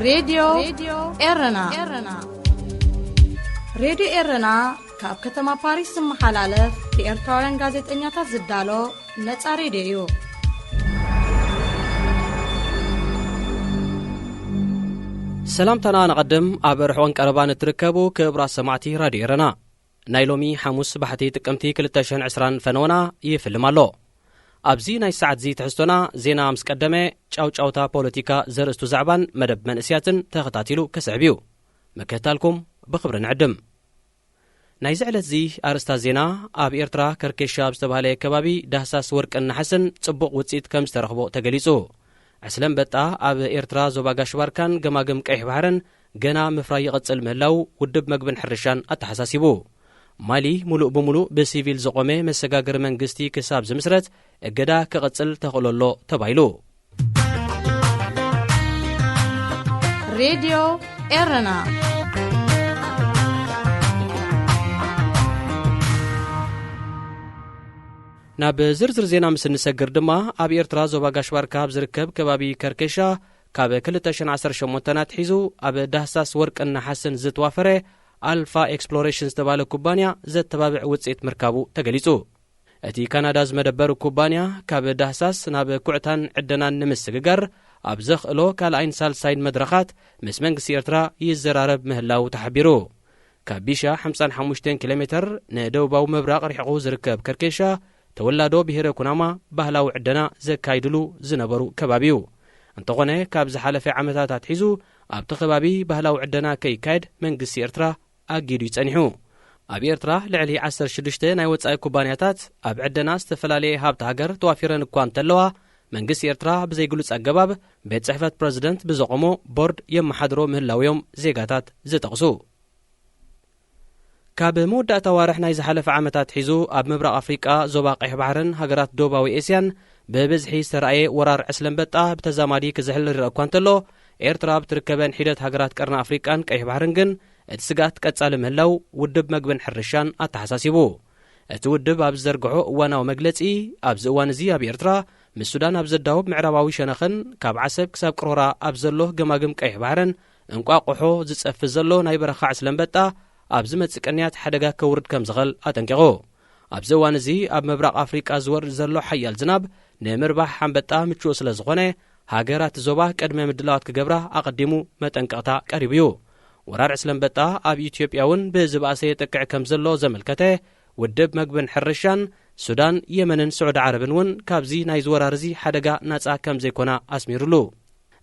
ሬድዮ ኤረና። ሬድዮ ኤረና ካብ ከተማ ፓሪስ ዝመሓላለፍ ብኤርትራውያን ጋዜጠኛታት ዝዳሎ ነጻ ሬድዮ እዩ። ሰላምታና ነቐድም። ኣብ ርሑቕን ቀረባን እትርከቡ ክቡራት ሰማዕቲ ራድዮ ኤረና፣ ናይ ሎሚ ሓሙስ ባሕቲ ጥቅምቲ ክልተ ሽሕን ዕስራን ፈነወና ይፍልም ኣሎ። ኣብዚ ናይ ሰዓት እዚ ትሕዝቶና ዜና ምስ ቀደመ፣ ጫውጫውታ ፖለቲካ ዘርእስቱ ዛዕባን መደብ መንእስያትን ተኸታቲሉ ክስዕብ እዩ። ምክትታልኩም ብኽብሪ ንዕድም። ናይዚ ዕለት እዚ ኣርእስታት ዜና፣ ኣብ ኤርትራ ከርኬሻ ኣብ ዝተባህለ ከባቢ ዳህሳስ ወርቅን ነሓስን ጽቡቕ ውጽኢት ከም ዝተረኽቦ ተገሊጹ። ዕስለ ኣንበጣ ኣብ ኤርትራ ዞባ ጋሽ ባርካን ገማግም ቀይሕ ባሕርን ገና ምፍራይ ይቕጽል ምህላው ውድብ መግብን ሕርሻን ኣተሓሳሲቡ። ማሊ ሙሉእ ብሙሉእ ብሲቪል ዝቖመ መሰጋገሪ መንግስቲ ክሳብ ዝምስረት እገዳ ክቕጽል ተኽእሎ ኣሎ ተባሂሉ። ሬድዮ ኤረና። ናብ ዝርዝር ዜና ምስ እንሰግር ድማ፣ ኣብ ኤርትራ ዞባ ጋሽ ባርካ ኣብ ዝርከብ ከባቢ ከርኬሻ ካብ ክልተ ሽሕን ዓሰርተ ሸሞንተን ኣትሒዙ ኣብ ዳህሳስ ወርቅን ነሓስን ዝተዋፈረ ኣልፋ ኤክስፕሎሬሽን ዝተባህለ ኩባንያ ዘተባብዕ ውጽኢት ምርካቡ ተገሊጹ። እቲ ካናዳ ዝመደበር ኩባንያ ካብ ዳህሳስ ናብ ኩዕታን ዕደናን ንምስግጋር ኣብ ዘኽእሎ ካልኣይን ሳልሳይን መድረኻት ምስ መንግስቲ ኤርትራ ይዘራረብ ምህላው ተሓቢሩ። ካብ ቢሻ ሓምሳን ሓሙሽተን ኪሎ ሜተር ንደቡባዊ ምብራቕ ርሒቑ ዝርከብ ከርኬሻ፣ ተወላዶ ብሄረ ኩናማ ባህላዊ ዕደና ዘካይድሉ ዝነበሩ ከባቢ እዩ። እንተኾነ፣ ካብ ዝሓለፈ ዓመታት ኣትሒዙ ኣብቲ ከባቢ ባህላዊ ዕደና ከይካየድ መንግስቲ ኤርትራ ኣጊዱ እዩ ጸኒሑ። ኣብ ኤርትራ ልዕሊ ዓሰርተ ሽዱሽተ ናይ ወጻኢ ኩባንያታት ኣብ ዕደና ዝተፈላለየ ሃብቲ ሃገር ተዋፊረን እኳ እንተለዋ፣ መንግስቲ ኤርትራ ብዘይግሉጽ ኣገባብ ቤት ጽሕፈት ፕረዚደንት ብዘቖሞ ቦርድ የመሓድሮ ምህላውዮም ዜጋታት ዝጠቕሱ። ካብ መወዳእታ ዋርሕ ናይ ዝሓለፈ ዓመታት ሒዙ ኣብ ምብራቕ ኣፍሪቃ፣ ዞባ ቀይሕ ባሕርን ሃገራት ደቡባዊ ኤስያን ብብዝሒ ዝተራእየ ወራር ዕስለ ኣንበጣ ብተዛማዲ ክዝሕል ይረአ እኳ እንተሎ፣ ኤርትራ ኣብ ትርከበን ሒደት ሃገራት ቀርኒ ኣፍሪቃን ቀይሕ ባሕርን ግን እቲ ስግኣት ቀጻሊ ምህላው ውድብ መግብን ሕርሻን ኣተሓሳሲቡ። እቲ ውድብ ኣብ ዝዘርግሖ እዋናዊ መግለጺ፣ ኣብዚ እዋን እዚ ኣብ ኤርትራ ምስ ሱዳን ኣብ ዘዳውብ ምዕራባዊ ሸነኽን ካብ ዓሰብ ክሳብ ቅሮራ ኣብ ዘሎ ገማግም ቀይሕ ባሕርን እንቋቑሖ ዝጸፊ ዘሎ ናይ በረኻ ዕስለ ኣንበጣ ኣብ ዝመጽእ ቅንያት ሓደጋ ከውርድ ከም ዝኽእል ኣጠንቂቑ። ኣብዚ እዋን እዚ ኣብ ምብራቕ ኣፍሪቃ ዝወርድ ዘሎ ሓያል ዝናብ ንምርባሕ ኣንበጣ ምቹእ ስለ ዝኾነ፣ ሃገራት ዞባ ቅድመ ምድላዋት ክገብራ ኣቐዲሙ መጠንቀቕታ ቀሪቡ እዩ። ወራር ዕስለ ኣንበጣ ኣብ ኢትዮጵያ እውን ብዝበኣሰ የጥቅዕ ከም ዘሎ ዘመልከተ ውድብ መግብን ሕርሻን፣ ሱዳን፣ የመንን ስዑዲ ዓረብን እውን ካብዚ ናይዚ ወራር እዚ ሓደጋ ናጻ ከም ዘይኮና ኣስሚሩሉ።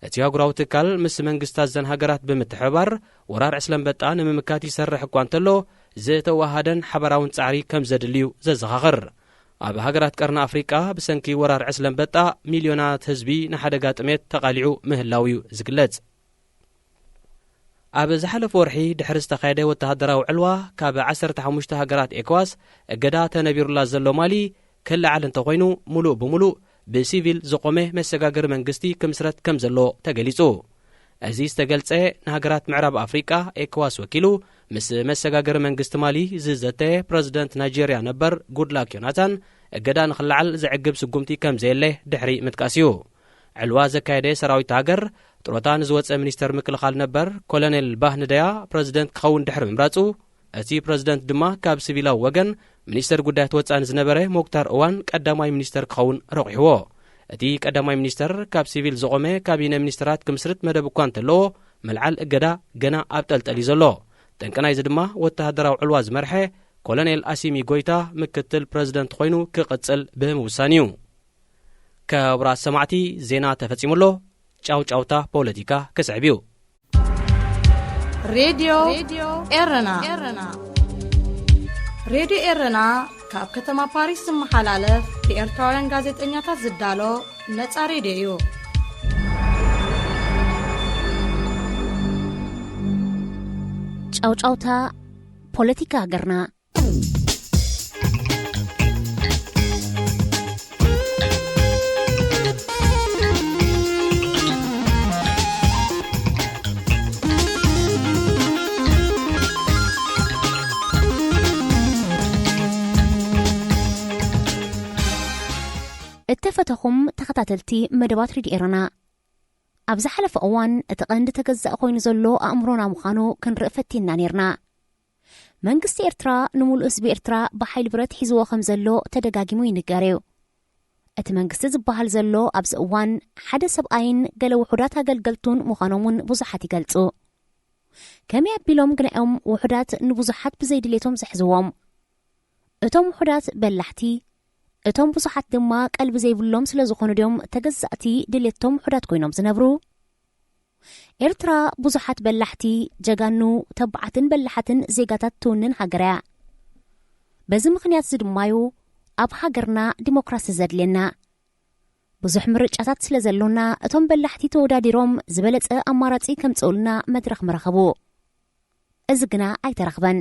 እቲ ኣህጉራዊ ትካል ምስ መንግስታት ዘን ሃገራት ብምትሕብባር ወራር ዕስለ ኣንበጣ ንምምካት ይሰርሕ እኳ እንተሎ፣ ዝተወሃደን ሓበራውን ጻዕሪ ከም ዘድልዩ ዘዘኻኽር። ኣብ ሃገራት ቀርኒ ኣፍሪቃ ብሰንኪ ወራር ዕስለ ኣንበጣ ሚልዮናት ህዝቢ ንሓደጋ ጥሜት ተቓሊዑ ምህላው እዩ ዝግለጽ። ኣብ ዝሓለፈ ወርሒ ድሕሪ ዝተኻየደ ወተሃደራዊ ዕልዋ፣ ካብ ዓሰርተ ሓሙሽተ ሃገራት ኤኮዋስ እገዳ ተነቢሩላ ዘሎ ማሊ ክለዓል እንተኾይኑ፣ ሙሉእ ብሙሉእ ብሲቪል ዝቖመ መሰጋገሪ መንግስቲ ክምስረት ከም ዘሎ ተገሊጹ። እዚ ዝተገልጸ ንሃገራት ምዕራብ ኣፍሪቃ ኤኮዋስ ወኪሉ ምስ መሰጋገሪ መንግስቲ ማሊ ዝዘተ ፕረዚደንት ናይጄርያ ነበር ጉድላክ ዮናታን፣ እገዳ ንኽለዓል ዘዕግብ ስጉምቲ ከም ዘየለ ድሕሪ ምጥቃስ እዩ። ዕልዋ ዘካየደ ሰራዊት ሃገር፣ ጥሮታ ንዝወጸ ሚኒስተር ምክልኻል ነበር ኮሎኔል ባህንደያ ፕረዚደንት ክኸውን ድሕሪ ምምራጹ፣ እቲ ፕረዚደንት ድማ ካብ ሲቪላዊ ወገን ሚኒስተር ጉዳያት ወጻኢ ንዝነበረ ሞክታር እዋን ቀዳማይ ሚኒስተር ክኸውን ረቑሕዎ። እቲ ቀዳማይ ሚኒስተር ካብ ሲቪል ዝቖመ ካቢነ ሚኒስተራት ክምስርት መደብ እኳ እንተለዎ፣ ምልዓል እገዳ ገና ኣብ ጠልጠል እዩ ዘሎ። ጠንቂ ናይዚ ድማ ወተሃደራዊ ዕልዋ ዝመርሐ ኮሎኔል ኣሲሚ ጎይታ ምክትል ፕረዚደንት ኮይኑ ክቕጽል ብምውሳን እዩ። ክቡራት ሰማዕቲ፣ ዜና ተፈጺሙ ኣሎ። ጫውጫውታ ፖለቲካ ክስዕብ እዩ። ሬድዮ ኤረና። ሬድዮ ኤረና ካብ ከተማ ፓሪስ ዝመሓላለፍ ብኤርትራውያን ጋዜጠኛታት ዝዳሎ ነጻ ሬድዮ እዩ። ጫውጫውታ ፖለቲካ ሃገርና። እተፈተኹም ተኸታተልቲ መደባት ሬድዮ ኤረና፣ ኣብ ዝሓለፈ እዋን እቲ ቀንዲ ተገዛእ ኮይኑ ዘሎ ኣእምሮና ምዃኑ ክንርኢ ፈቲንና ነይርና። መንግስቲ ኤርትራ ንምሉእ ህዝቢ ኤርትራ ብሓይሊ ብረት ሒዝዎ ከም ዘሎ ተደጋጊሙ ይንገር እዩ። እቲ መንግስቲ ዝበሃል ዘሎ ኣብዚ እዋን ሓደ ሰብኣይን ገለ ውሑዳት ኣገልገልቱን ምዃኖም እውን ብዙሓት ይገልጹ። ከመይ ኣቢሎም ግና እዮም ውሑዳት ንብዙሓት ብዘይድሌቶም ዘሕዝዎም? እቶም ውሑዳት በላሕቲ፣ እቶም ብዙሓት ድማ ቀልቢ ዘይብሎም ስለ ዝኾኑ ድዮም ተገዛእቲ ድሌቶም ውሑዳት ኮይኖም ዝነብሩ? ኤርትራ ብዙሓት በላሕቲ፣ ጀጋኑ፣ ተባዓትን በላሓትን ዜጋታት ትውንን ሃገር እያ። በዚ ምኽንያት እዚ ድማ እዩ ኣብ ሃገርና ዲሞክራሲ ዘድልየና። ብዙሕ ምርጫታት ስለ ዘሎና እቶም በላሕቲ ተወዳዲሮም ዝበለጸ ኣማራጺ ከምጽኡልና መድረኽ ምረኸቡ። እዚ ግና ኣይተረኽበን።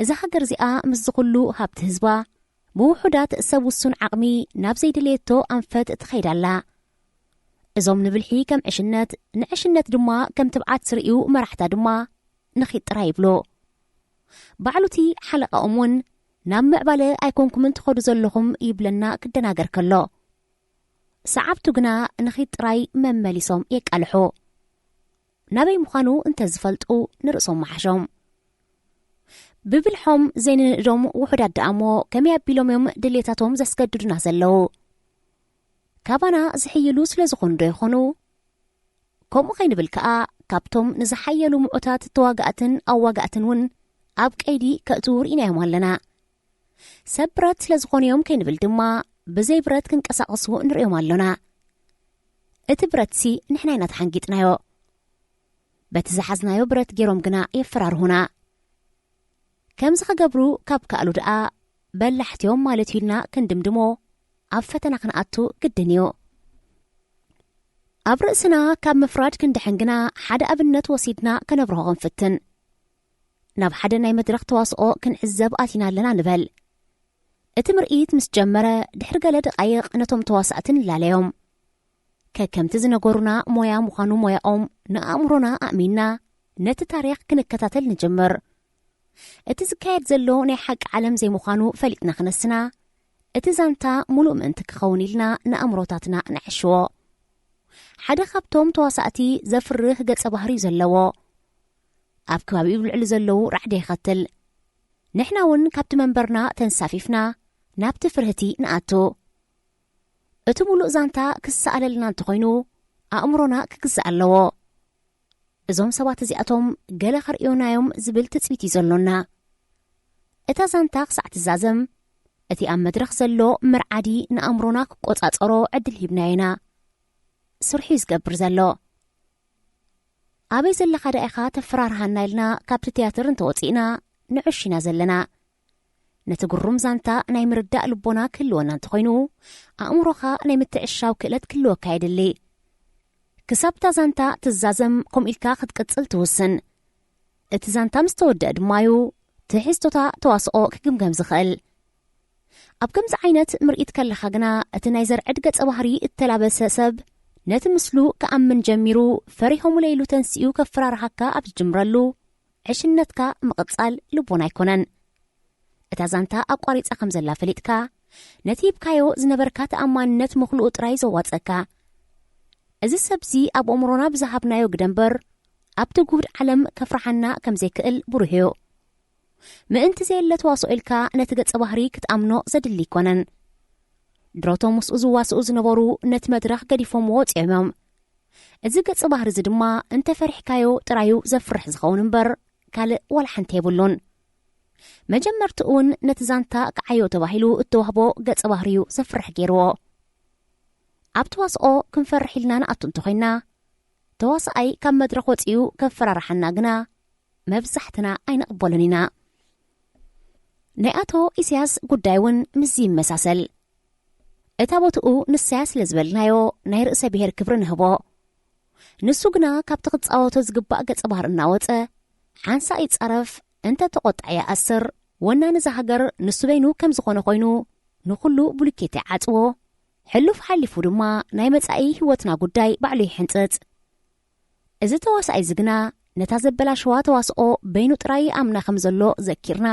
እዛ ሃገር እዚኣ ምስዚ ኩሉ ሃብቲ ህዝባ ብውሑዳት ሰብ ውሱን ዓቕሚ ናብ ዘይደለየቶ ኣንፈት ትኸይድ ኣላ። እዞም ንብልሒ ከም ዕሽነት፣ ንዕሽነት ድማ ከም ትብዓት ዝርእዩ መራሕታ ድማ ንኺድ ጥራይ ይብሉ። ባዕሉቲ ሓለቓኦም እውን ናብ ምዕባለ ኣይኮንኩምን ትኸዱ ዘለኹም ይብለና ክደናገር ከሎ፣ ሰዓብቱ ግና ንኺድ ጥራይ መመሊሶም የቃልሑ። ናበይ ምዃኑ እንተዝፈልጡ ንርእሶም ምሓሾም። ብብልሖም ዘይንንእዶም ውሑዳት ደኣ እሞ ከመይ ኣቢሎም እዮም ድሌታቶም ዘስገድዱና ዘለዉ? ካባና ዝሕይሉ ስለ ዝኾኑ ዶ ይኾኑ? ከምኡ ከይንብል ከኣ ካብቶም ንዝሓየሉ ምዑታት ተዋጋእትን ኣዋጋእትን እውን ኣብ ቀይዲ ከእትዉ ርኢናዮም ኣለና። ሰብ ብረት ስለ ዝኾኑ እዮም ከይንብል ድማ ብዘይ ብረት ክንቀሳቐሱ ንርእዮም ኣሎና። እቲ ብረትሲ ንሕና ኢና ተሓንጊጥናዮ። በቲ ዝሓዝናዮ ብረት ገይሮም ግና የፈራርሁና። ከምዚ ክገብሩ ካብ ከኣሉ ደኣ በላሕትዮም ማለት እዩ ኢልና ክንድምድሞ ኣብ ፈተና ክንኣቱ ግድን እዩ። ኣብ ርእስና ካብ ምፍራድ ክንድሕን ግና ሓደ ኣብነት ወሲድና ከነብርሆ ክንፍትን። ናብ ሓደ ናይ መድረኽ ተዋስኦ ክንዕዘብ ኣቲና ኣለና ንበል። እቲ ምርኢት ምስ ጀመረ ድሕሪ ገለ ደቓይቕ ነቶም ተዋሳእቲ ንላለዮም። ከከምቲ ዝነገሩና ሞያ ምዃኑ ሞያኦም ንኣእምሮና ኣእሚንና ነቲ ታሪኽ ክንከታተል ንጅምር። እቲ ዝካየድ ዘሎ ናይ ሓቂ ዓለም ዘይምዃኑ ፈሊጥና ክነስና፣ እቲ ዛንታ ሙሉእ ምእንቲ ክኸውን ኢልና ንኣእምሮታትና ነዕሽዎ። ሓደ ካብቶም ተዋሳእቲ ዘፍርህ ገጸ ባህሪ እዩ ዘለዎ። ኣብ ከባቢኡ ልዕሊ ዘለዉ ራዕዲ የኸትል። ንሕና እውን ካብቲ መንበርና ተንሳፊፍና ናብቲ ፍርህቲ ንኣቱ። እቲ ሙሉእ ዛንታ ክሰኣለልና እንተኾይኑ ኣእምሮና ክግዛእ ኣለዎ። እዞም ሰባት እዚኣቶም ገለ ከርእዮናዮም ዝብል ትጽቢት እዩ ዘሎና። እታ ዛንታ ክሳዕ ትዛዘም እቲ ኣብ መድረኽ ዘሎ መርዓዲ ንኣእምሮና ክቆጻጸሮ ዕድል ሂብናዮ ኢና። ስርሑ እዩ ዝገብር ዘሎ። ኣበይ ዘለኻ ደኣ ኢኻ ተፈራርሃና ኢልና ካብቲ ትያትር እንተወጺእና ንዕሽ ኢና ዘለና። ነቲ ግሩም ዛንታ ናይ ምርዳእ ልቦና ክህልወና እንተኾይኑ፣ ኣእምሮኻ ናይ ምትዕሻው ክእለት ክህልወካ የድሊ። ክሳብ እታ ዛንታ ትዛዘም፣ ከምኡ ኢልካ ክትቅጽል ትውስን። እቲ ዛንታ ምስ ተወደአ ድማ እዩ ትሕዝቶታ ተዋስኦ ክግምገም ዝኽእል። ኣብ ከምዚ ዓይነት ምርኢት ከለኻ ግና፣ እቲ ናይ ዘርዕድ ገጸ ባህሪ እተላበሰ ሰብ ነቲ ምስሉ ክኣምን ጀሚሩ፣ ፈሪሆሙለ ኢሉ ተንሲኡ ከፈራርሃካ ኣብ ዝጅምረሉ፣ ዕሽነትካ ምቕጻል ልቦና ኣይኮነን። እታ ዛንታ ኣቋሪጻ ከም ዘላ ፈሊጥካ፣ ነቲ ሂብካዮ ዝነበርካ ተኣማንነት ምኽልኡ ጥራይ ዘዋጸካ። እዚ ሰብዚ ኣብ ኣእምሮና ብዝሃብናዮ ግደ እምበር፣ ኣብቲ ግሁድ ዓለም ከፍርሓና ከም ዘይክእል ብሩህ እዩ። ምእንቲ ዘየለ ተዋስኦ ኢልካ ነቲ ገጸ ባህሪ ክትኣምኖ ዘድሊ ኣይኮነን። ድሮቶም ምስኡ ዝዋስኡ ዝነበሩ ነቲ መድረኽ ገዲፎምዎ ወጺኦም እዮም። እዚ ገጸ ባህሪ እዚ ድማ እንተ ፈሪሕካዮ ጥራዩ ዘፍርሕ ዝኸውን እምበር ካልእ ዋላ ሓንቲ የብሉን። መጀመርትኡ እውን ነቲ ዛንታ ክዓዮ ተባሂሉ እተዋህቦ ገጸ ባህሪ እዩ ዘፍርሕ ገይርዎ። ኣብ ተዋስኦ ክንፈርሕ ኢልና ንኣቱ እንተኾይንና፣ ተዋስኣይ ካብ መድረኽ ወጺኡ ከፈራርሓና ግና መብዛሕትና ኣይንቕበሎን ኢና። ናይ ኣቶ ኢሳያስ ጉዳይ እውን ምስዚ ይመሳሰል። እታ ቦትኡ ንሳያ ስለ ዝበልናዮ ናይ ርእሰ ብሔር ክብሪ ንህቦ። ንሱ ግና ካብቲ ክጻወቶ ዝግባእ ገጸ ባህሪ እናወጸ ሓንሳእ ይጻረፍ፣ እንተ ተቖጥዐ ይኣስር። ወናኒ እዛ ሃገር ንሱ በይኑ ከም ዝኾነ ኮይኑ ንኹሉ ቡሉኬት ይዓጽዎ። ሕሉፍ ሓሊፉ ድማ ናይ መጻኢ ህይወትና ጉዳይ ባዕሉ ይሕንጽጽ። እዚ ተዋሳኣይ እዚ ግና ነታ ዘበላሸዋ ተዋስኦ በይኑ ጥራይ ይኣምና ከም ዘሎ ዘኪርና፣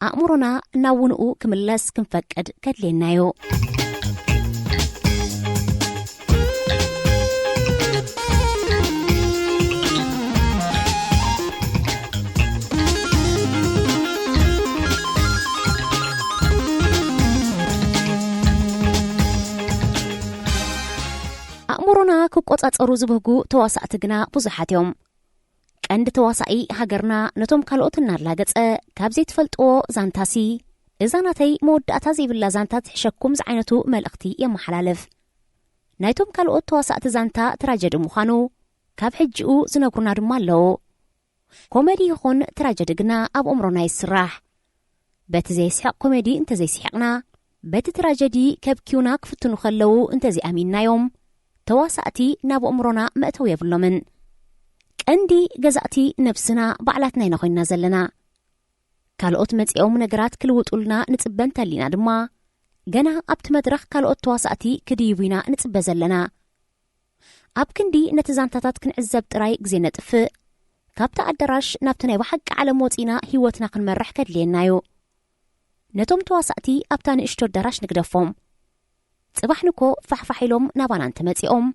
ኣእምሮና ናብ ውንኡ ክምለስ ክንፈቅድ ከድልየና እዩ። ኣእምሮና ክቆጻጸሩ ዝብህጉ ተዋሳእቲ ግና ብዙሓት እዮም። ቀንዲ ተዋሳኢ ሃገርና ነቶም ካልኦት እናላገጸ ካብ ዘይትፈልጥዎ ዛንታሲ፣ "እዛ ናተይ መወዳእታ ዘይብላ ዛንታ ትሕሸኩም" ዝዓይነቱ መልእኽቲ የመሓላልፍ። ናይቶም ካልኦት ተዋሳእቲ ዛንታ ትራጀዲ ምዃኑ ካብ ሕጂኡ ዝነግሩና ድማ ኣለዉ። ኮሜዲ ይኹን ትራጀዲ ግና ኣብ ኣእምሮና ይስራሕ። በቲ ዘየስሕቕ ኮሜዲ እንተዘይስሒቕና፣ በቲ ትራጀዲ ከብክዩና ክፍትኑ ከለዉ እንተዘይኣሚንናዮም፣ ተዋሳእቲ ናብ ኣእምሮና መእተዊ የብሎምን። ቀንዲ ገዛእቲ ነብስና ባዕላትና ኢና ኮይንና ዘለና። ካልኦት መጺኦም ነገራት ክልውጡልና ንጽበ እንተሊና ድማ፣ ገና ኣብቲ መድረኽ ካልኦት ተዋሳእቲ ክድይቡ ኢና ንጽበ ዘለና። ኣብ ክንዲ ነቲ ዛንታታት ክንዕዘብ ጥራይ ግዜ ነጥፍእ፣ ካብቲ ኣዳራሽ ናብቲ ናይ ብሓቂ ዓለም ወጺና ህይወትና ክንመርሕ ከድልየና እዩ። ነቶም ተዋሳእቲ ኣብታ ንእሽቶ ኣዳራሽ ንግደፎም። ጽባሕ ንኮ ፋሕፋሕ ኢሎም ናባና እንተመጺኦም፣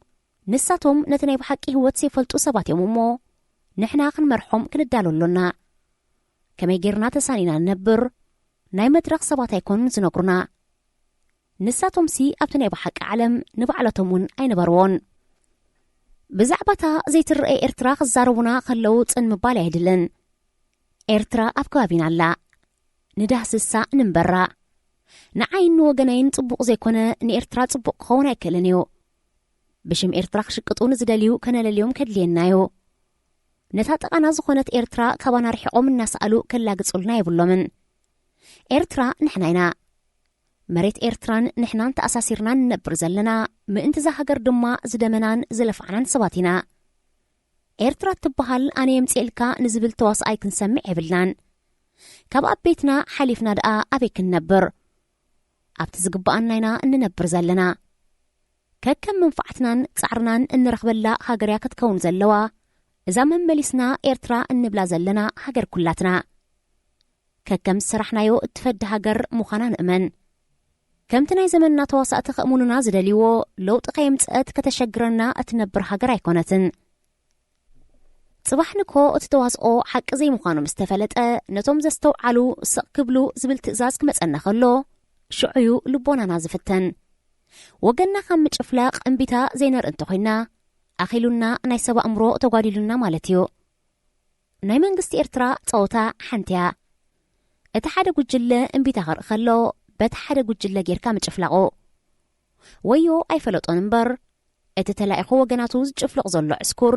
ንሳቶም ነቲ ናይ ብሓቂ ህይወት ዘይፈልጡ ሰባት እዮም እሞ፣ ንሕና ክንመርሖም ክንዳሎ ኣሎና። ከመይ ጌርና ተሳኒና ንነብር? ናይ መድረኽ ሰባት ኣይኮኑን ዝነግሩና። ንሳቶምሲ ኣብቲ ናይ ብሓቂ ዓለም ንባዕላቶም እውን ኣይነበርዎን። ብዛዕባታ ዘይትረአ ኤርትራ ክዛረቡና ከለዉ ጽን ምባል ኣይድልን። ኤርትራ ኣብ ከባቢና ኣላ። ንዳህስሳ፣ ንንበራ። ንዓይን ንወገነይን ጽቡቕ ዘይኮነ ንኤርትራ ጽቡቕ ክኸውን ኣይክእልን እዩ። ብሽም ኤርትራ ክሽቅጡ ንዝደልዩ ከነለልዮም ከድልየና እዩ። ነታ ጠቓና ዝኾነት ኤርትራ ካባና ርሒቖም እናሰኣሉ ከላግጹልና የብሎምን። ኤርትራ ንሕና ኢና። መሬት ኤርትራን ንሕናን ተኣሳሲርና ንነብር ዘለና፣ ምእንቲ እዛ ሃገር ድማ ዝደመናን ዝለፍዓናን ሰባት ኢና። ኤርትራ እትበሃል ኣነ የምጽኤልካ ንዝብል ተዋስኣይ ክንሰምዕ የብልናን። ካብ ኣብ ቤትና ሓሊፍና ደኣ ኣበይ ክንነብር? ኣብቲ ዝግብኣና ኢና እንነብር ዘለና። ከከም መንፋዕትናን ጻዕርናን እንረኽበላ ሃገር እያ ክትከውን ዘለዋ። እዛ መመሊስና ኤርትራ እንብላ ዘለና ሃገር ኩላትና። ከከም ዝሰራሕናዮ እትፈዲ ሃገር ምዃና ንእመን። ከምቲ ናይ ዘመንና ተዋሳእቲ ከእምኑና ዝደልይዎ፣ ለውጢ ከየምጽአት ከተሸግረና እትነብር ሃገር ኣይኮነትን። ጽባሕ ንኮ እቲ ተዋስኦ ሓቂ ዘይምዃኑ ምስ ተፈለጠ፣ ነቶም ዘስተውዓሉ ስቕ ክብሉ ዝብል ትእዛዝ ክመጸና ከሎ፣ ሽዑዩ ልቦናና ዝፍተን። ወገንና ካብ ምጭፍላቕ እምቢታ ዘይነርኢ እንተኾይና፣ ኣኺሉና፣ ናይ ሰብ ኣእምሮ ተጓዲሉና ማለት እዩ። ናይ መንግስቲ ኤርትራ ጸወታ ሓንቲ እያ። እቲ ሓደ ጉጅለ እምቢታ ከርኢ ከሎ፣ በቲ ሓደ ጉጅለ ጌርካ ምጭፍላቑ። ወዮ ኣይፈለጦን እምበር፣ እቲ ተላኢኹ ወገናቱ ዝጭፍልቕ ዘሎ ዕስኩር፣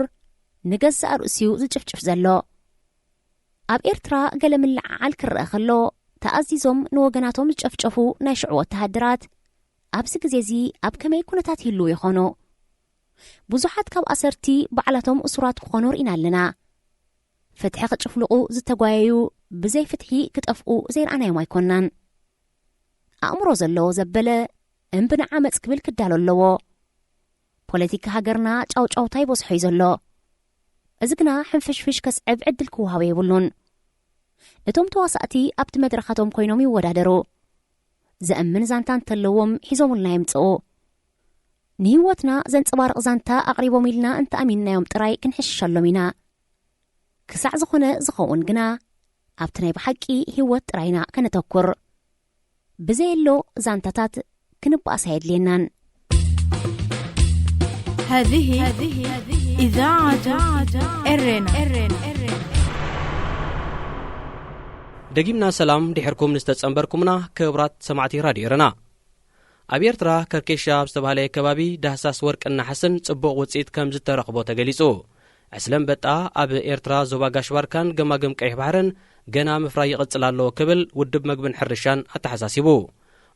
ንገዛእ ርእሲኡ ዝጭፍጭፍ ዘሎ። ኣብ ኤርትራ ገለ ምልዕዓል ክረአ ከሎ፣ ተኣዚዞም ንወገናቶም ዝጨፍጨፉ ናይ ሽዑ ወተሃደራት፣ ኣብዚ ግዜ እዚ ኣብ ከመይ ኩነታት ይህልዉ ይኾኑ? ብዙሓት ካብ ኣሰርቲ ባዕላቶም እሱራት ክኾኑ ርኢና ኣለና። ፍትሒ ክጭፍልቑ ዝተጓየዩ፣ ብዘይ ፍትሒ ክጠፍኡ ዘይረኣናዮም ኣይኮናን። ኣእምሮ ዘለዎ ዘበለ፣ እምቢ ንዓመጽ ክብል ክዳሎ ኣለዎ። ፖለቲካ ሃገርና ጫውጫውታ ይበዝሖ እዩ ዘሎ። እዚ ግና ሕንፍሽፍሽ ከስዕብ ዕድል ክወሃቦ የብሉን። እቶም ተዋሳእቲ ኣብቲ መድረኻቶም ኮይኖም ይወዳደሩ። ዘእምን ዛንታ እንተለዎም ሒዞምልና ይምጽኡ። ንህይወትና ዘንጸባርቕ ዛንታ ኣቕሪቦም ኢልና እንተኣሚንናዮም ጥራይ ክንሕሽሸሎም ኢና። ክሳዕ ዝኾነ ዝኸውን ግና፣ ኣብቲ ናይ ብሓቂ ህይወት ጥራይ ኢና ከነተኩር። ብዘየሎ ዛንታታት ክንበኣስ ኣየድልየናን። هذه إذاعة إرينا. ደጊምና ሰላም ድሕርኩም ንዝተጸንበርኩምና ክብራት ሰማዕቲ ራድዮ ኤረና። ኣብ ኤርትራ ከርኬሻ ኣብ ዝተባህለ ከባቢ ዳህሳስ ወርቅን ነሓስን ጽቡቕ ውጽኢት ከም ዝተረኽቦ ተገሊጹ። ዕስለ ኣንበጣ ኣብ ኤርትራ ዞባ ጋሽ ባርካን ገማግም ቀይሕ ባሕርን ገና ምፍራይ ይቕጽል ኣሎ ክብል ውድብ መግብን ሕርሻን ኣተሓሳሲቡ።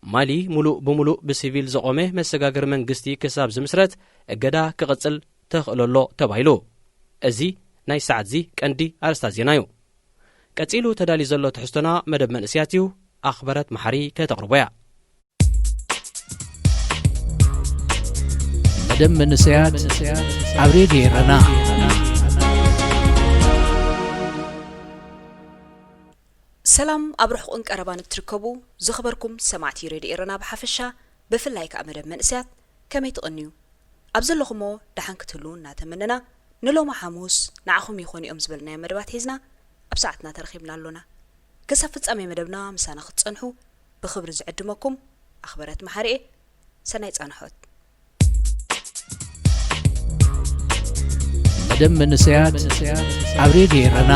ማሊ ሙሉእ ብሙሉእ ብሲቪል ዝቖመ መሰጋገሪ መንግስቲ ክሳብ ዝምስረት እገዳ ክቕጽል ተኽእሎ ኣሎ ተባሂሉ። እዚ ናይ ሰዓት እዚ ቀንዲ ኣርእስታት ዜና እዩ። ቀጺሉ ተዳልዩ ዘሎ ትሕዝቶና መደብ መንእስያት እዩ። ኣኽበረት መሓሪ ከተቕርቦ እያ። መደብ መንእሰያት ኣብ ሬድዮ ኤረና። ሰላም ኣብ ርሑቕን ቀረባን እትርከቡ ዝኽበርኩም ሰማዕቲ ሬድዮ ኤረና ብሓፈሻ፣ ብፍላይ ከኣ መደብ መንእሰያት ከመይ ትቕንዩ? ኣብ ዘለኹሞ ደሓን ክትህልዉ እናተመነና፣ ንሎሚ ሓሙስ ንዓኹም ይኾኑ እዮም ዝበልናዮም መደባት ሒዝና ኣብ ሰዓትና ተረኺብና ኣሎና። ክሳብ ፍጻሜ መደብና ምሳና ክትጸንሑ ብኽብሪ ዝዕድመኩም ኣኽበረት መሓሪኤ። ሰናይ ጻንሖት። ደም መንእሰያት ኣብ ሬድዮ ኤረና።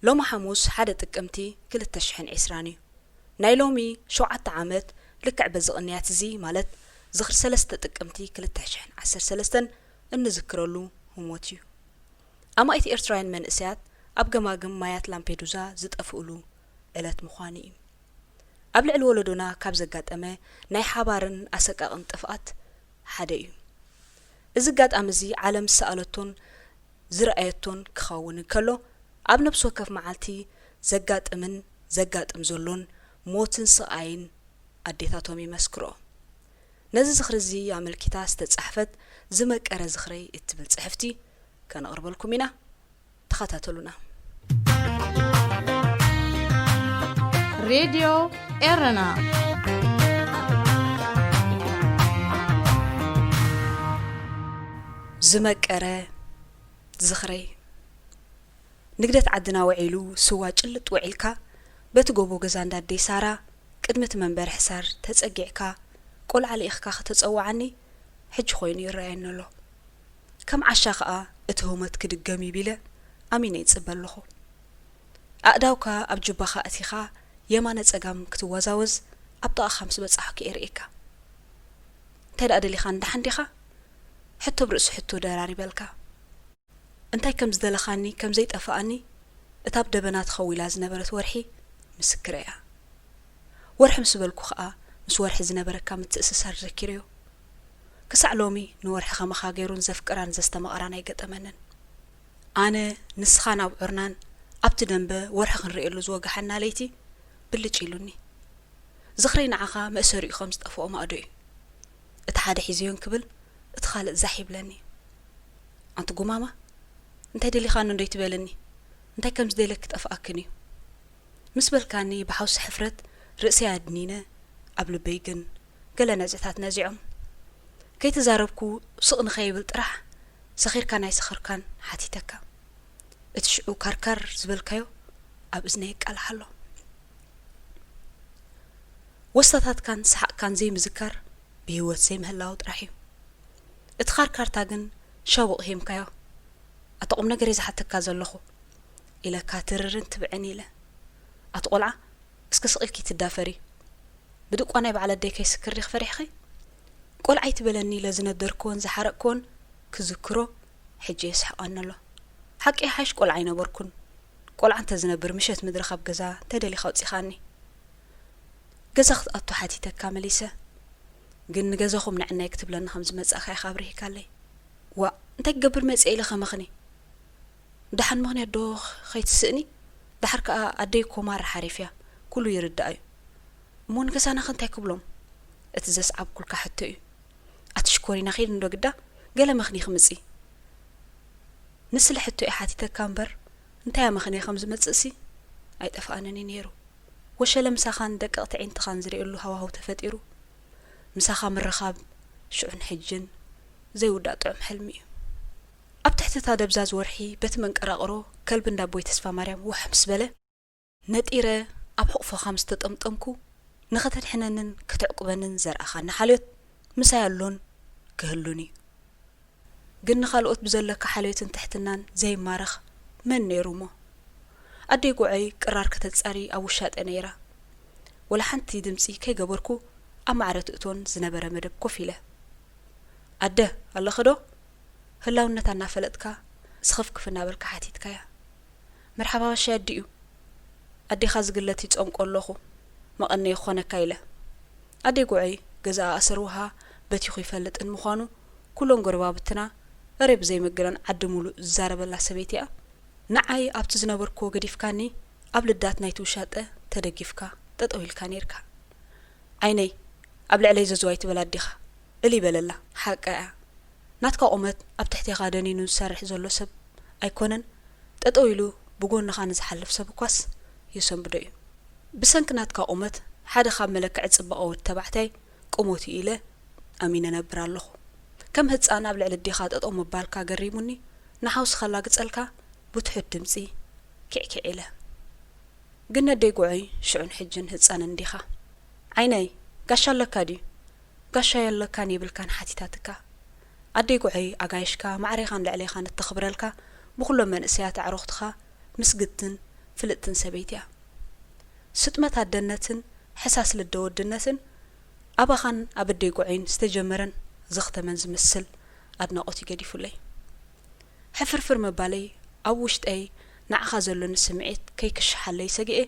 ሎሚ ሓሙስ ሓደ ጥቅምቲ ክልተ ሽሕን ዕስራን እዩ። ናይ ሎሚ ሸውዓተ ዓመት ልክዕ በዚ ቅንያት እዚ ማለት ዝኽሪ ሰለስተ ጥቅምቲ ክልተ ሽሕን ዓሰርተ ሰለስተን እንዝክረሉ ህሞት እዩ። ኣማኢት ኤርትራውያን መንእሰያት ኣብ ገማግም ማያት ላምፔዱዛ ዝጠፍእሉ ዕለት ምዃኑ እዩ። ኣብ ልዕሊ ወለዶና ካብ ዘጋጠመ ናይ ሓባርን ኣሰቃቕን ጥፍኣት ሓደ እዩ። እዚ ኣጋጣሚ እዚ ዓለም ዝሰኣለቶን ዝረኣየቶን ክኸውን እንከሎ፣ ኣብ ነብሲ ወከፍ መዓልቲ ዘጋጥምን ዘጋጥም ዘሎን ሞትን ስቓይን ኣዴታቶም ይመስክርኦ። ነዚ ዝኽሪ እዚ ኣመልኪታ ዝተጻሕፈት ዝመቀረ ዝኽረይ እትብል ጽሕፍቲ ከነቕርበልኩም ኢና። ተኸታተሉና። ሬድዮ ኤረና ዝመቀረ ዝኽረይ። ንግደት ዓድና ውዒሉ ስዋ ጭልጥ ውዒልካ፣ በቲ ጎቦ ገዛ እንዳ ኣደይ ሳራ ቅድሚ እቲ መንበሪ ሕሳር ተጸጊዕካ፣ ቆልዓ ልኢኽካ ከተጸውዓኒ ሕጂ ኮይኑ ይረኣየኒ ኣሎ። ከም ዓሻ ኸኣ እቲ ህሞት ክድገም እዩ ቢለ ኣሚነ ይጽበ ኣለኹ። ኣእዳውካ ኣብ ጁባኻ ኣእቲኻ የማነ ጸጋም ክትወዛወዝ ኣብ ጥቓኻ ምስ በጻሕኩ እየ ርእየካ። እንታይ ደኣ ደሊኻኒ ደሓን ዲኻ? ሕቶ ብርእሲ ሕቶ ደራሪበልካ። እንታይ ከም ዝደለኻኒ ከም ዘይጠፍኣኒ እታ ኣብ ደበና ተኸዊላ ዝነበረት ወርሒ ምስክረይ እያ። ወርሒ ምስ በልኩ ኸኣ ምስ ወርሒ ዝነበረካ ምትእስሳር ዘኪረዮ። ክሳዕ ሎሚ ንወርሒ ከማኻ ገይሩን ዘፍቅራን ዘስተማቕራን ኣይገጠመንን። ኣነ ንስኻን ኣብ ዑርናን ኣብቲ ደንበ ወርሒ ክንርእየሉ ዝወግሓና ለይቲ ብልጭ ኢሉኒ። ዝኽረይ ንዓኻ መእሰሪኡ ከም ዝጠፍኦ ማእዶ እዩ። እቲ ሓደ ሒዘዮን ክብል እቲ ካልእ ዛሕ ይብለኒ። ኣንቲ ጉማማ እንታይ ደሊኻኒ እንዶ ይትበልኒ እንታይ ከም ዝደለኪ ጠፍኣክን እዩ ምስ በልካኒ ብሓውሲ ሕፍረት ርእሰይ ኣድኒነ ኣብ ልበይ ግን ገለ ነዝዕታት ነዚዖም ከይተዛረብኩ ስቕ ንኸይብል ጥራሕ ሰኺርካን ኣይሰኸርካን ሓቲተካ እቲ ሽዑ ካርካር ዝበልካዮ ኣብ እዝነይ ይቃልሓ ኣሎ ወስታታትካን ሰሓቕካን ዘይምዝካር ብህይወት ዘይምህላው ጥራሕ እዩ። እቲ ኻርካርታ ግን ሻቡቕ ሂምካዮ። ኣቲ ቁም ነገር እየ ዝሓተካ ዘለኹ ኢለካ ትርርን ትብዕን ኢለ። ኣቲ ቆልዓ እስከ ስቕ ኢልኪ ትዳፈሪ። ብድቋ ናይ በዓል ኣደይ ከይስክር ዲኺ ፈሪሕኺ? ቆልዓ ኣይትበለኒ ኢለ ዝነደርክዎን ዝሓረቕክዎን ክዝክሮ ሕጂ የስሕቐኒ ኣሎ። ሓቂ ይሓይሽ ቆልዓ ኣይነበርኩን። ቆልዓ እንተዝነብር ምሸት ምድሪ ካብ ገዛ ተደሊኻ ኣውጺኻኒ። ገዛ ክትኣቱ ሓቲተካ መሊሰ። ግን ንገዛኹም ንዕናይ ክትብለኒ ከም ዝመጻእካ ኢኻ ኣብሪህካለይ። ዋእ እንታይ ክገብር መጺአ ኢለ ከመኽኒ። ደሓን ምኽንያት ዶ ከይትስእኒ? ደሓር ከኣ ኣደይ እኮ ማራ ሓሪፍ እያ። ኩሉ ይርድኣ እዩ። እሞ ንገዛናኸ እንታይ ክብሎም? እቲ ዘስዓብኩልካ ሕቶ እዩ። ኣቲ ሽኮሪና ኺድ እንዶ ግዳ ገለ መኽኒ ክምጺ። ንስለ ሕቶ እየ ሓቲተካ እምበር እንታይ ኣመኽንየ ከም ዝመጽእሲ ኣይጠፍኣንን እዩ ነይሩ። ወሸለ ምሳኻን ደቀቕቲ ዒንትኻን ዝርእየሉ ሃዋህው ተፈጢሩ። ምሳኻ ምርኻብ ሽዑን ሕጅን ዘይውዳእ ጥዑም ሕልሚ እዩ። ኣብ ትሕቲ እታ ደብዛዝ ወርሒ በቲ መንቀራቕሮ ከልቢ እንዳቦይ ተስፋማርያም ውሕ ምስ በለ፣ ነጢረ ኣብ ሕቑፎኻ ምስ ተጠምጠምኩ፣ ንኸተድሕነንን ከተዕቁበንን ዘርኣኻኒ ሓልዮት ምሳይ ኣሎን ክህሉን እዩ። ግን ንኻልኦት ብዘለካ ሓልዮትን ትሕትናን ዘይማረኽ መን ነይሩ እሞ? ኣደይ ጉዐይ ቅራር ከተጻሪ ኣብ ውሻጠ ነይራ። ወላ ሓንቲ ድምጺ ከይገበርኩ ኣብ ማዕረ ትእቶን ዝነበረ መደብ ኮፍ ኢለ። ኣደ፣ ኣለኺ ዶ? ህላውነታ እናፈለጥካ ስኽፍክፍ እናበልካ ሓቲትካያ። መርሓባ ጋሻይ ኣዲኡ። ኣዴኻ ዝግለት ይጸምቆ ኣለኹ። መቐነዪ ክኾነካ ኢለ። ኣደይ ጉዐይ ገዛኣ ኣሰር ውሃ በቲኹ ይፈልጥን ምዃኑ ኩለን ጎረባብትና እረ ብዘይ ምግናን ዓዲ ሙሉእ ዝዛረበላ ሰበይቲ እያ። ንዓይ ኣብቲ ዝነበርክዎ ገዲፍካኒ ኣብ ልዳት ናይቲ ውሻጠ ተደጊፍካ ጠጠው ኢልካ ኔርካ። ዓይነይ ኣብ ልዕለይ ዘዝው ኣይትበል ኣዴኻ እልይ በለላ። ሓቃ እያ። ናትካ ቁመት ኣብ ትሕቴኻ ደኒኑ ዝሰርሕ ዘሎ ሰብ ኣይኮነን፣ ጠጠው ኢሉ ብጎንኻ ንዝሓልፍ ሰብ እኳስ የሰንብዶ እዩ። ብሰንኪ ናትካ ቁመት ሓደ ካብ መለክዒ ጽባቐ ወዲ ተባዕታይ ቁመቱ ኢለ ኣሚነ ነብር ኣለኹ። ከም ህጻን ኣብ ልዕሊ ኣዴኻ ጠጠው ምባልካ ገሪሙኒ፣ ንሓውሲ ከላግጸልካ ብትሑት ድምጺ ኪዕኪዕ ኢለ። ግን ነደይ ጉዐይ ሽዑን ሕጅን ህጻን እንዲኻ። ዓይነይ፣ ጋሻ ኣለካ ድዩ? ጋሻ የለካን የብልካን ሓቲታትካ። ኣደይ ጉዐይ ኣጋይሽካ ማዕሬኻን ልዕሌኻን እተኽብረልካ ብኹሎም መንእሰያት ኣዕሩኽትኻ ምስግድትን ፍልጥትን ሰበይቲ እያ። ስጥመት ኣደነትን ሕሳስ ልደ ወድነትን ኣባኻን ኣብ ኣደይ ጉዐይን ዝተጀመረን ዘኽተመን ዝመስል ኣድናቖት እዩ ገዲፉለይ። ሕፍርፍር ምባለይ ኣብ ውሽጠይ ንዓኻ ዘሎኒ ስምዒት ከይክሽሓለይ ሰጊኤ፣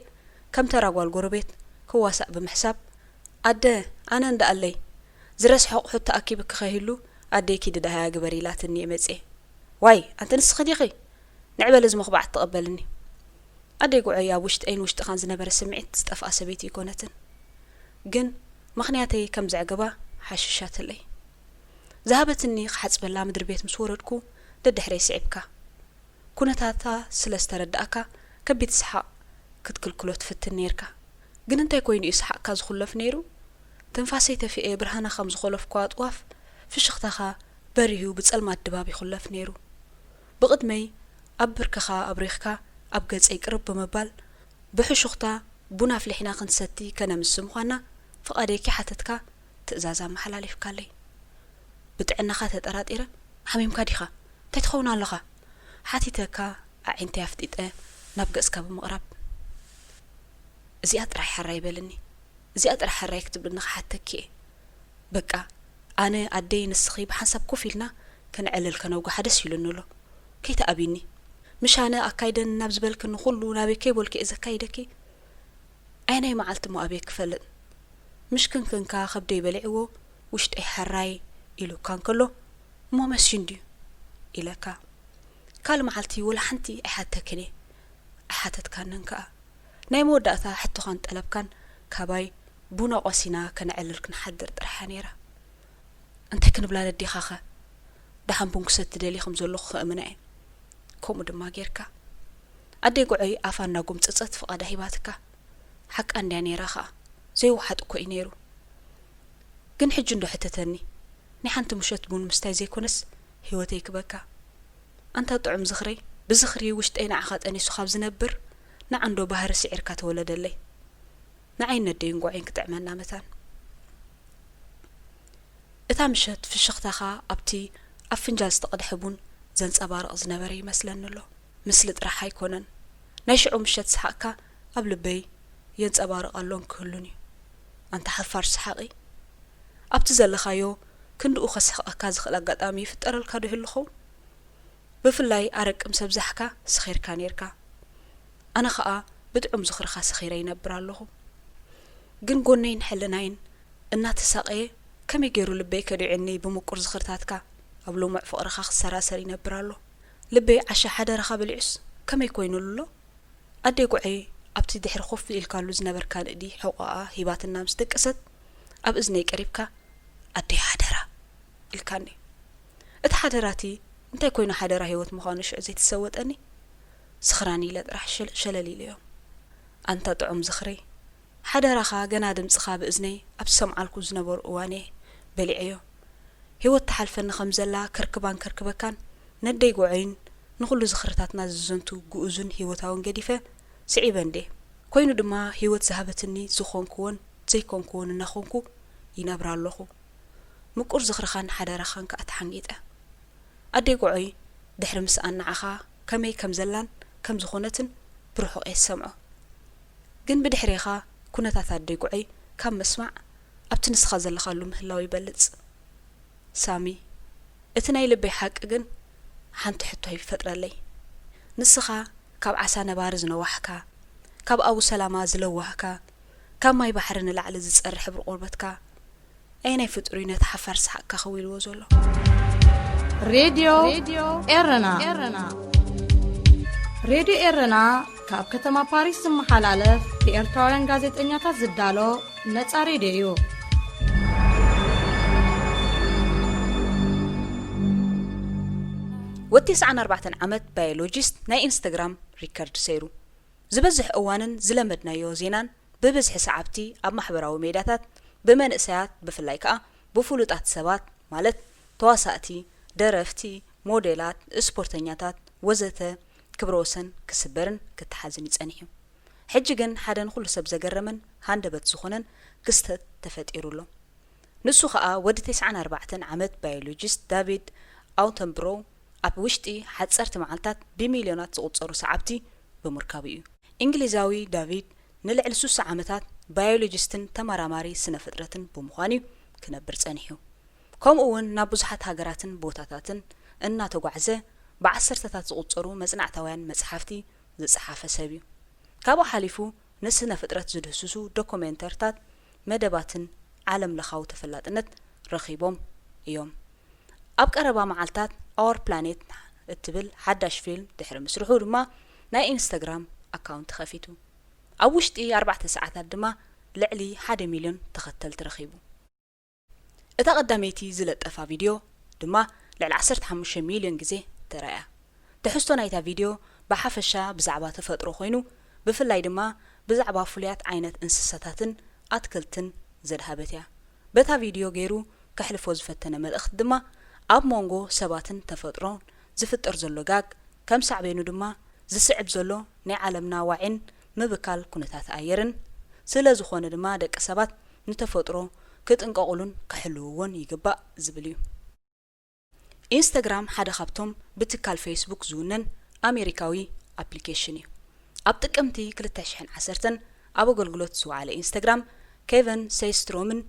ከም ተራ ጓል ጎረቤት ክዋሳእ ብምሕሳብ፣ ኣደ፣ ኣነ እንዳኣለይ ዝረስሐ ኣቑሑት ተኣኪብኪ ከይህሉ ኣደይ ኪዲ ደሃያ ግበሪ ኢላትኒ እየ መጽየ። ዋይ ኣንቲ ንስኺ ዲኺ? ንዕበሊ እዚ ምኽባዕ ትቐበልኒ። ኣደይ ጉዐይ ኣብ ውሽጠይን ውሽጥኻን ዝነበረ ስምዒት ዝጠፍኣ ሰበይቲ ኣይኮነትን። ግን ምኽንያተይ ከም ዘዕግባ ሓሽሻትለይ። ዝሃበትኒ ክሓጽበላ ምድሪ ቤት ምስ ወረድኩ ደድሕረይ ስዒብካ። ኩነታታ ስለ ዝተረዳእካ ከቢድ ሰሓቕ ክትክልክሎ ትፍትን ኔርካ። ግን እንታይ ኮይኑ እዩ ሰሓቕካ ዝኹለፍ ነይሩ? ትንፋሰይ ተፊኤ ብርሃና ከም ዝኾለፍኳ ጥዋፍ ፍሽኽታኻ በሪሁ ብጸልማት ድባብ ይኹለፍ ነይሩ። ብቕድመይ ኣብ ብርክኻ ኣብሪኽካ ኣብ ገጸይ ቅርብ ብምባል ብሕሹኽታ ቡን ኣፍሊሕና ክንሰቲ ከነምሲ ምዃንና ፍቓደይ ከይሓተትካ ትእዛዝ ኣመሓላሊፍካለይ። ብጥዕናኻ ተጠራጢረ፣ ሓሚምካ ዲኻ? እንታይ ትኸውን ኣለኻ? ሓቲተካ ኣዒንተይ ኣፍጢጠ ናብ ገጽካ ብምቕራብ። እዚኣ ጥራሕ ሕራይ በልኒ፣ እዚኣ ጥራሕ ሕራይ ክትብልኒ ክሓተኪ እየ። በቃ፣ ኣነ፣ ኣደይ፣ ንስኺ ብሓንሳብ ኮፍ ኢልና ከነዕልል ከነውግሓ ደስ ኢሉኒ ኣሎ። ከይትኣብይኒ። ምሽ ኣነ ኣካይደኒ ናብ ዝበልክኒ ኩሉ ናበይ ከይበልኩ እየ ዘካይደኪ። ኣየናይ መዓልቲ እሞ ኣብየ ክፈልጥ? ምሽ ክንክንካ ከብደይ በሊዕዎ ውሽጠይ ሕራይ ኢሉካ እንከሎ፣ እሞ መስዩ እንድዩ ኢለካ። ካልእ መዓልቲ ወላ ሓንቲ ኣይሓተክን እየ። ኣይሓተትካንን ከኣ። ናይ መወዳእታ ሕቶኻን ጠለብካን ካባይ ቡና ቆሲና ከነዕልል ክንሓድር ጥራሕ እያ ነይራ። እንታይ ክንብላ ነዴኻኸ? ደሓን ቡን ክሰቲ ደልየ ከም ዘለኹ ክእምና እየ። ከምኡ ድማ ጌርካ። ኣደይ ጉዐይ ኣፋ እናጎምጸጸት ፍቓዳ ሂባትካ። ሓቃ እንድያ ነይራ ኸኣ። ዘይወሓጥ እኮ እዩ ነይሩ። ግን ሕጂ እንዶ ሕተተኒ። ናይ ሓንቲ ምሸት ቡን ምስታይ ዘይኮነስ ህይወተይ ክበካ። ኣንታ ጥዑም ዝኽረይ፣ ብዝኽሪ ውሽጠይ ንዓኻ ጠኒሱ ካብ ዝነብር፣ ንዓ እንዶ ባህሪ ስዒርካ ተወለደለይ። ንዓይን ነደይን ጉዐይን ክጥዕመና መታን። እታ ምሸት ፍሽኽታኻ ኣብቲ ኣብ ፍንጃል ዝተቐድሐ ቡን ዘንጸባርቕ ዝነበረ ይመስለኒ ኣሎ። ምስሊ ጥራሕ ኣይኮነን። ናይ ሽዑ ምሸት ሰሓቕካ ኣብ ልበይ የንጸባርቕ ኣሎን ክህሉን እዩ። ኣንታ ሓፋር ሰሓቒ! ኣብቲ ዘለኻዮ ክንድኡ ከስሕቐካ ዝኽእል ኣጋጣሚ ይፍጠረልካ ዶ ይህሉ ኸውን? ብፍላይ ኣረቂ ምስ ኣብዛሕካ ሰኺርካ ኔርካ። ኣነ ኸኣ ብጥዑም ዝኽርኻ ሰኺረ ይነብር ኣለኹ። ግን ጎነይን ሕልናይን እናተሳቐየ ከመይ ገይሩ ልበይ ከዲዑኒ ብምቁር ዝኽርታትካ ኣብ ልሙዕ ፍቕርኻ ክሰራሰር ይነብር ኣሎ። ልበይ ዓሻ ሓደራኻ በሊዑስ ከመይ ኮይኑሉ ኣሎ? ኣደይ ጉዐይ ኣብቲ ድሕሪ ኮፍ ኢልካሉ ዝነበርካ ንእዲ ሕቖኣ ሂባትና ምስ ደቀሰት ኣብ እዝነይ ቀሪብካ ኣደይ ሓደራ ኢልካኒ። እቲ ሓደራቲ እንታይ ኮይኑ ሓደራ ህይወት ምዃኑ ሽዑ ዘይተሰወጠኒ? ስኽራን ኢለ ጥራሕ ሸል-፣ ሸለል ኢለዮ። ኣንታ ጥዑም ዝኽሪ፣ ሓደራኻ ገና ድምጽኻ ብእዝነይ ኣብ ዝሰምዓልኩ ዝነበሩ እዋን እየ በሊዐዮ። ህይወት ትሓልፈኒ ከም ዘላ ከርክባን ከርክበካን ነደይ ጉዐይን ንኹሉ ዝኽርታትና ዝዘንቱ ግኡዝን ህይወታውን ገዲፈ ስዒበ እንዴ። ኮይኑ ድማ ህይወት ዝሃበትኒ ዝኾንኩዎን ዘይኮንኩዎን እናኾንኩ ይነብራ ኣለኹ። ምቁር ዝኽርኻን ሓደራኻን ከኣ ተሓንጊጠ። ኣደይ ጉዐይ ድሕሪ ምስኣን ንዓኻ ከመይ ከም ዘላን ከም ዝኾነትን ብርሑቕ እየ ዝሰምዖ። ግን ብድሕሬኻ ኩነታት ኣደይ ጉዐይ ካብ ምስማዕ ኣብቲ ንስኻ ዘለኻሉ ምህላው ይበልጽ። ሳሚ፣ እቲ ናይ ልበይ ሓቂ ግን ሓንቲ ሕቶ ይፈጥረለይ። ንስኻ ካብ ዓሳ ነባሪ ዝነዋሕካ፣ ካብ ኣቡ ሰላማ ዝለዋህካ፣ ካብ ማይ ባሕሪ ንላዕሊ ዝጸሪ ሕብሪ ቆርበትካ፣ ኣየናይ ፍጡር እዩ ነቲ ሓፋር ሰሓቕካ ከዊልዎ ዘሎ? ሬድዮ ኤረና። ሬድዮ ኤረና ካብ ከተማ ፓሪስ ዝመሓላለፍ ብኤርትራውያን ጋዜጠኛታት ዝዳሎ ነጻ ሬድዮ እዩ። ወዲ ተስዓን ኣርባዕተን ዓመት ባዮሎጂስት ናይ ኢንስታግራም ሪከርድ ሰይሩ። ዝበዝሕ እዋንን ዝለመድናዮ ዜናን ብብዝሒ ሰዓብቲ ኣብ ማሕበራዊ ሜድያታት ብመንእሰያት ብፍላይ ከኣ ብፍሉጣት ሰባት ማለት ተዋሳእቲ፣ ደረፍቲ፣ ሞዴላት፣ ስፖርተኛታት ወዘተ ክብረ ወሰን ክስበርን ክተሓዝን እዩ ጸኒሑ። ሕጂ ግን ሓደ ንኹሉ ሰብ ዘገረመን ሃንደበት ዝኾነን ክስተት ተፈጢሩ ኣሎ። ንሱ ኸኣ ወዲ ተስዓን ኣርባዕተን ዓመት ባዮሎጂስት ዳቪድ ኣውተንብሮ ኣብ ውሽጢ ሓጸርቲ መዓልታት ብሚልዮናት ዝቑጸሩ ሰዓብቲ ብምርካቡ እዩ። እንግሊዛዊ ዳቪድ ንልዕሊ ስሳ ዓመታት ባዮሎጂስትን ተመራማሪ ስነ ፍጥረትን ብምዃን እዩ ክነብር ጸኒሑ። ከምኡ እውን ናብ ብዙሓት ሃገራትን ቦታታትን እናተጓዕዘ ብዓሰርተታት ዝቑጸሩ መጽናዕታውያን መጽሓፍቲ ዝጸሓፈ ሰብ እዩ። ካብኡ ሓሊፉ ንስነ ፍጥረት ዝድህስሱ ዶኩሜንተርታት፣ መደባትን ዓለም ለኻዊ ተፈላጥነት ረኺቦም እዮም። ኣብ ቀረባ መዓልታት ኣወር ፕላኔት እትብል ሓዳሽ ፊልም ድሕሪ ምስርሑ ድማ ናይ ኢንስታግራም ኣካውንት ከፊቱ። ኣብ ውሽጢ ኣርባዕተ ሰዓታት ድማ ልዕሊ ሓደ ሚልዮን ተኸተልቲ ረኺቡ። እታ ቀዳመይቲ ዝለጠፋ ቪድዮ ድማ ልዕሊ ዓሰርተ ሓሙሽተ ሚልዮን ግዜ ተራእያ። ትሕዝቶ ናይታ ቪድዮ ብሓፈሻ ብዛዕባ ተፈጥሮ ኮይኑ፣ ብፍላይ ድማ ብዛዕባ ፍሉያት ዓይነት እንስሳታትን ኣትክልትን ዘድሃበት እያ። በታ ቪድዮ ገይሩ ከሕልፎ ዝፈተነ መልእኽቲ ድማ ኣብ መንጎ ሰባትን ተፈጥሮን ዝፍጠር ዘሎ ጋግ፣ ከም ሳዕቤኑ ድማ ዝስዕብ ዘሎ ናይ ዓለምና ዋዒን ምብካል ኩነታት ኣየርን፣ ስለ ዝኾነ ድማ ደቂ ሰባት ንተፈጥሮ ክጥንቀቑሉን ክሕልውዎን ይግባእ ዝብል እዩ። ኢንስታግራም ሓደ ካብቶም ብትካል ፌስቡክ ዝውነን ኣሜሪካዊ ኣፕሊኬሽን እዩ። ኣብ ጥቅምቲ ክልተ ሽሕን ዓሰርተን ኣብ ኣገልግሎት ዝወዓለ ኢንስታግራም፣ ኬቨን ሴስትሮምን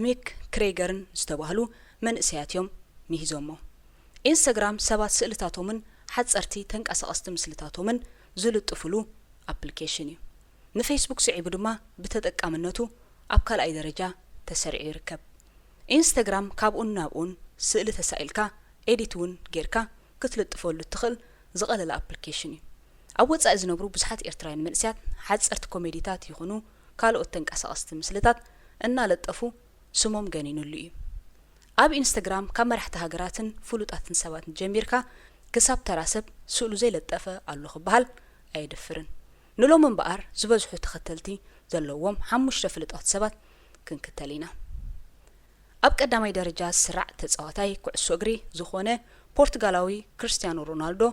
ሚክ ክሬገርን ዝተባህሉ መንእሰያት እዮም ሚሂዞሞ። ኢንስታግራም ሰባት ስእልታቶምን ሓጸርቲ ተንቀሳቐስቲ ምስልታቶምን ዝልጥፍሉ ኣፕሊኬሽን እዩ። ንፌስቡክ ስዒቡ ድማ ብተጠቃምነቱ ኣብ ካልኣይ ደረጃ ተሰሪዑ ይርከብ። ኢንስታግራም ካብኡን ናብኡን ስእሊ ተሳኢልካ ኤዲት እውን ጌርካ ክትልጥፈሉ እትኽእል ዝቐለለ ኣፕሊኬሽን እዩ። ኣብ ወጻኢ ዝነብሩ ብዙሓት ኤርትራውያን መንእሰያት ሓጸርቲ ኮሜዲታት ይኹኑ ካልኦት ተንቀሳቐስቲ ምስልታት እናለጠፉ ስሞም ገኒኑሉ እዩ። ኣብ ኢንስታግራም ካብ መራሕቲ ሃገራትን ፍሉጣትን ሰባትን ጀሚርካ ክሳብ ተራ ሰብ ስእሉ ዘይለጠፈ ኣሎ ክበሃል ኣየድፍርን። ንሎሚ እምበኣር ዝበዝሑ ተኸተልቲ ዘለዎም ሓሙሽተ ፍሉጣት ሰባት ክንክተል ኢና። ኣብ ቀዳማይ ደረጃ ዝስራዕ ተጻዋታይ ኩዕሶ እግሪ ዝኾነ ፖርቱጋላዊ ክርስትያኖ ሮናልዶ፣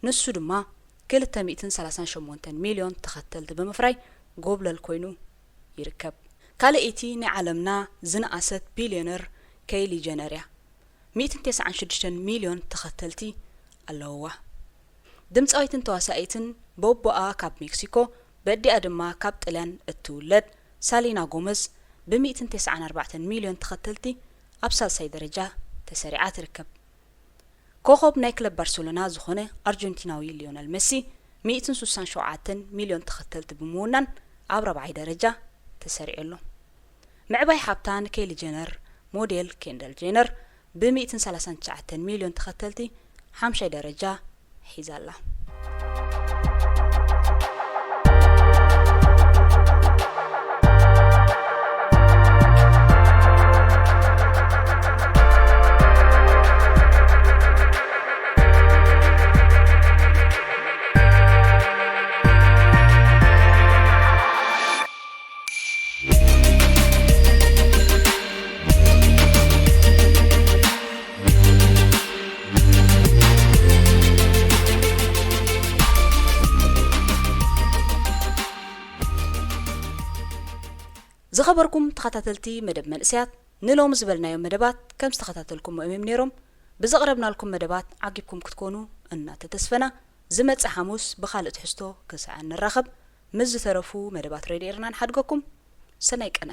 ንሱ ድማ ክልተ ሚእትን ሰላሳን ሸሞንተን ሚልዮን ተኸተልቲ ብምፍራይ ጎብለል ኮይኑ ይርከብ። ካልኣይቲ ናይ ዓለምና ዝነኣሰት ቢልዮነር ኬይሊ ጀነር እያ። ሚእትን ተስዓን ሽዱሽተን ሚልዮን ተኸተልቲ ኣለውዋ። ድምጻዊትን ተዋሳኢትን፣ በቦኣ ካብ ሜክሲኮ፣ በዲኣ ድማ ካብ ጥልያን እትውለድ ሳሊና ጎመዝ፣ ብሚእትን ተስዓን ኣርባዕተን ሚልዮን ተኸተልቲ ኣብ ሳልሳይ ደረጃ ተሰሪዓ ትርከብ። ኮኸብ ናይ ክለብ ባርሰሎና ዝኾነ ኣርጀንቲናዊ ሊዮነል መሲ፣ ሚእትን ስሳን ሸውዓተን ሚልዮን ተኸተልቲ ብምውናን ኣብ ራብዓይ ደረጃ ተሰሪዑ ኣሎ። ምዕባይ ሓብታ ንኬሊ ጀነር፣ ሞዴል ኬንደል ጀነር፣ ብሚእትን ሰላሳን ትሽዓተን ሚልዮን ተኸተልቲ ሓምሻይ ደረጃ ሒዛ ኣላ። ዝኸበርኩም ተኸታተልቲ መደብ መንእሰያት፣ ንሎሚ ዝበልናዮም መደባት ከም ዝተኸታተልኩሞ እዮም ነይሮም። ብዘቕረብናልኩም መደባት ዓጊብኩም ክትኮኑ እናተተስፈና፣ ዝመጽእ ሓሙስ ብኻልእ ትሕዝቶ ክሳዕ እንራኸብ፣ ምስ ዝተረፉ መደባት ሬድዮ ኤርና ንሓድገኩም። ሰናይ ቀነ።